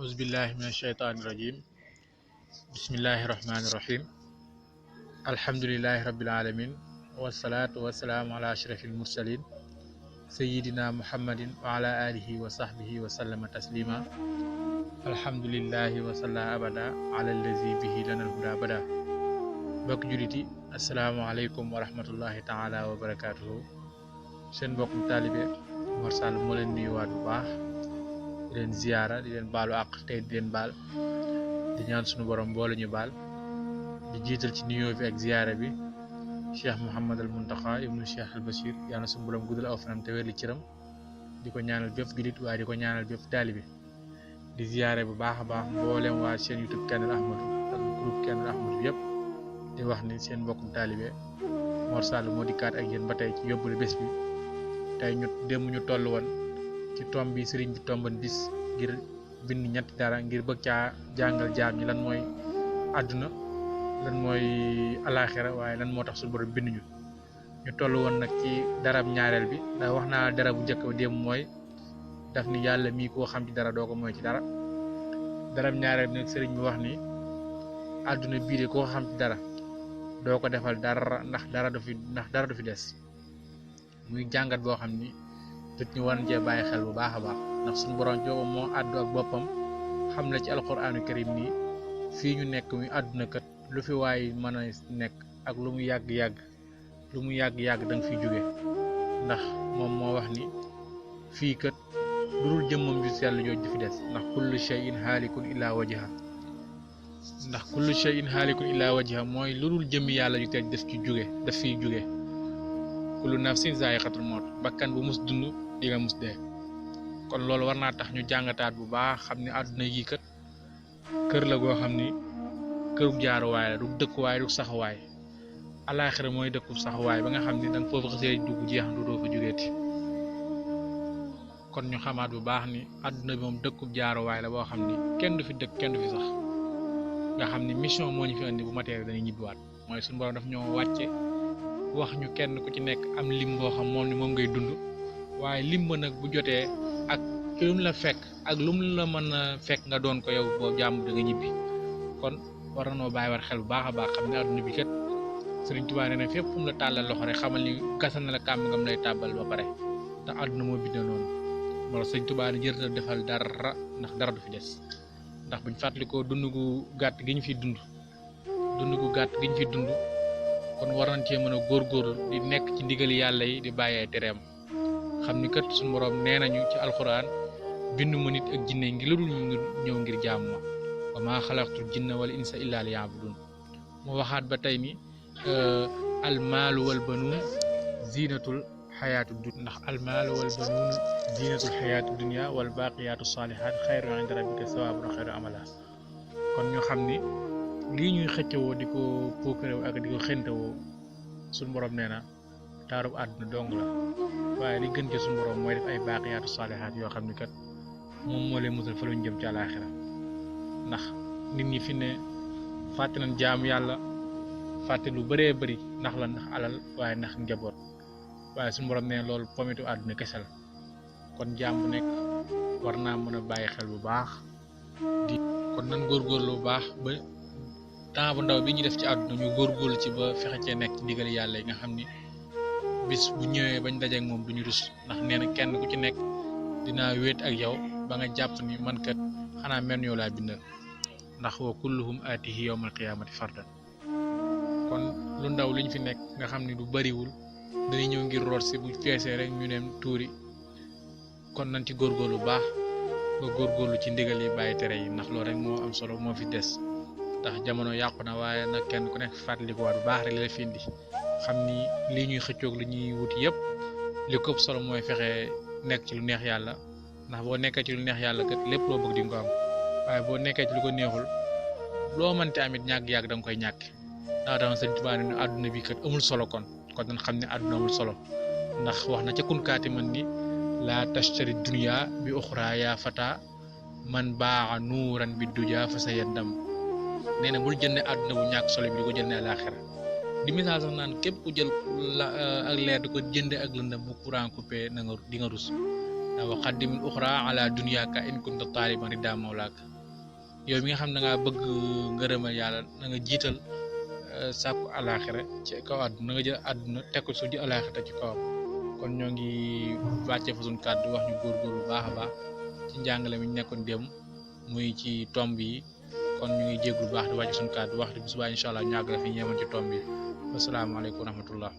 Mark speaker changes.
Speaker 1: أعوذ بالله من الشيطان الرجيم بسم الله الرحمن الرحيم الحمد لله رب العالمين والصلاة والسلام على أشرف المرسلين سيدنا محمد وعلى آله وصحبه وسلم تسليما الحمد لله وصلى أبدا على الذي به لنا الهدى بدا bokk juliti asalaamaaleykum wa rahmatullahi taala wa barakaatuhu seen mbokkum taalibe Mor Sall moo leen nuyuwaat bu baax di leen ziyaara di leen baalu àq tey di leen baal di ñaan sunu borom boole ñu baal di jiital ci nuyoo bi ak ziyaara bi Cheikh Mouhamad al Muntaxa ibnu Cheikh al Bachir yàlla sunu borom guddal aw fanam te wér li cëram di ko ñaanal bépp julit waaye di ko ñaanal bépp taalibe di ziyaare bu baax a baax mboolem waa seen YouTube Kenal Ahmadou ak groupe Kenal Ahmadou yëpp di wax ni seen mbokkum taalibe Mor Sall moo dikkaat ak yéen ba tey ci yóbbule bés bi tey ñu démb ñu toll woon ci tomb bi sëriñ bi tomban bis ngir bind ñetti dara ngir bëgg caa jàngal jaam ñi lan mooy àdduna lan mooy alaxira waaye lan moo tax suñu borom bind ñu toll woon nag ci darab ñaareel bi ndax wax naa dara bu njëkk ba démb mooy daf ni yàlla mii koo xam ci dara doo ko mooy ci dara darab ñaareel bi nag sëriñ bi wax ni àdduna bii de koo xam ci dara doo ko defal dara ndax dara du fi des muy jàngat boo xam ni nit ñi war cee bàyyi xel bu baax a baax ndax suñu borom jooba moo àddu ak boppam xam na ci alquraanu karim nii fii ñu nekk muy àdduna kat lu fi waay mën a nekk ak lu mu yàgg-yàgg da nga fiy jóge ndax moom moo wax ni fii kat lu dul jëmmam ju sell jooju du fi des ndax kullu shay'in haalikun illaa wajha mooy lu dul jëmmi yàlla ju teg daf fiy jóge kullu nafsin zaa'iqatul mawt bakkan bu mus dund di nga mus dee kon loolu war naa tax ñu jàngataat bu baax xam ne àdduna yi kat kër la goo xam ni kërug jaaruwaay la du dëkkuwaay du saxuwaay alaaxira mooy dëkku saxuwaay ba nga xam ni danga foofu xasee dugg jeex du doo fa jógeeti kon ñu xamaat bu baax ni àdduna bi moom dëkkub jaaruwaay la boo xam ni kenn du fi dëkk kenn du fi sax nga xam ni mission moo ñu fi indi bu matériel dañuy ñibbiwaat mooy suñu borom daf ñoo wàcce wax ñu kenn ku ci nekk am lim boo xam moom ni moom ngay dund waaye lim ba nag bu jotee ak lu mu la fekk ak lu mu la mën a fekk nga doon ko yow boo jàmm da nga ñibbi kon war na noo bàyyi war xel bu baax a baax xam ne àdduna bi kat Sëriñ Tuubaa nee na fépp fu mu la tàllal loxo rek xamal ni gasal na la kàmm ngam lay tàbbal ba pare te àdduna moo bindee noonu wala Sëriñ Tuubaa ne jërëjëf defal dara ndax dara du fi des ndax buñ fàttalikoo dund gu gàtt gi ñu fi dund kon war nañ cee mën a góorgóorlu di nekk ci ndigali yàlla yi di bàyyee tereem xam ni kat suñu borom nee nañu ci alxuraan bindu ma nit ak jinne ngi lu dul ñu ñëw ngir jaamu ma wa maa xalaqtul jinna wal insa illa liya'budun mu waxaat ba tey ni almaalu wal banuun ziinatul xayaatu dunya ndax almaalu wal banuun ziinatul xayaatu dunya wal baaqiyaatu saalihaat xayrun inda rabbika sawaabun wa xayru amala kon ñu xam ni lii ñuy xëccewoo di ko puukarew ak di ko xentewoo suñu borom nee na taarub àdduna dong la waaye li gën ci suñu borom mooy def ay baaqiyaatu saalihaat yoo xam ni kat moom moo leen musal fa luñ jëm ci àlaaxira ndax nit ñi fi ne fàtte nañ jaamu yàlla fàtte lu bëree bëri ndax alal waaye ndax njaboot waaye suñu borom nee na loolu pomitu àdduna kese la kon jaam bu nekk war naa mën a bàyyi xel bu baax kon nan góorgóorlu bu baax ba temps bu ndaw bi ñu def ci àdduna ñu góorgóorlu ci ba fexe cee nekk ci ndigal yàlla yi nga xam ni bis bu ñëwee bañ dajeek moom duñu rus ndax nee na kenn ku ci nekk dinaa wéet ak yow ba nga jàpp ni man kat xanaa men yow laa bindal ndax wa kulluhum aatihi yawmal qiyaamati fardan kon lu ndaw liñ fi nekk nga xam ni du bariwul dañuy ñëw ngir root si bu feesee rek ñu dem tuuri kon nañ ci góorgóorlu bu baax ba góorgóorlu ci ndigal yi bàyyi tere yi ndax loolu rek moo am solo moo fi des ndax jamono yàqu na waaye nag kenn ku nekk fàttalikuwaat bu baax rek li la fi indi xam ni lii ñuy xëccoog li ñuy wuti yëpp li ko ëpp solo mooy fexe nekk ci lu neex yàlla ndax boo nekkee ci lu neex yàlla kat lépp loo bëgg di nga ko am waaye boo nekkee ci lu ko neexul loo mënte amit ñàkk-yàgg da nga koy ñàkk ndax dama Sëriñ Tuubaa ne àdduna bi kat amul solo kon dañ xam ne àdduna amul solo ndax wax na ca kunkaati man ni laa tashtari dunya bi uxra yaa fata man baaxa nuuran bi duja fa sa yendam nee na bul jënde àdduna bu ñàkk solo bi di ko jënde àlaaxira di misaal sax naan képp ku jël ak leer di ko jënde ak lëndëm bu courant coupé di nga rus wa qaddimil uxra ala dunyaka in kunta taaliban rida mawlaak yow mi nga xam ne da ngaa bëgg ngërëmal yàlla na nga jiital sàkku alaxira ci kaw àdduna na nga jël àdduna teg ko suuf ji alaxira ci kawam kon ñoo ngi wàcce fa suñu kàddu wax ñu góorgóorlu bu baax a baax ci njàngale mi ñu nekkoon dem muy ci tomb yi kon ñu ngi jéglu baax di wàcce suñu kàddu wax di bu subaa incha allah ñu àgg la fi ñeemoon ci tomb yi asalaamaaleykum wa rahmatullah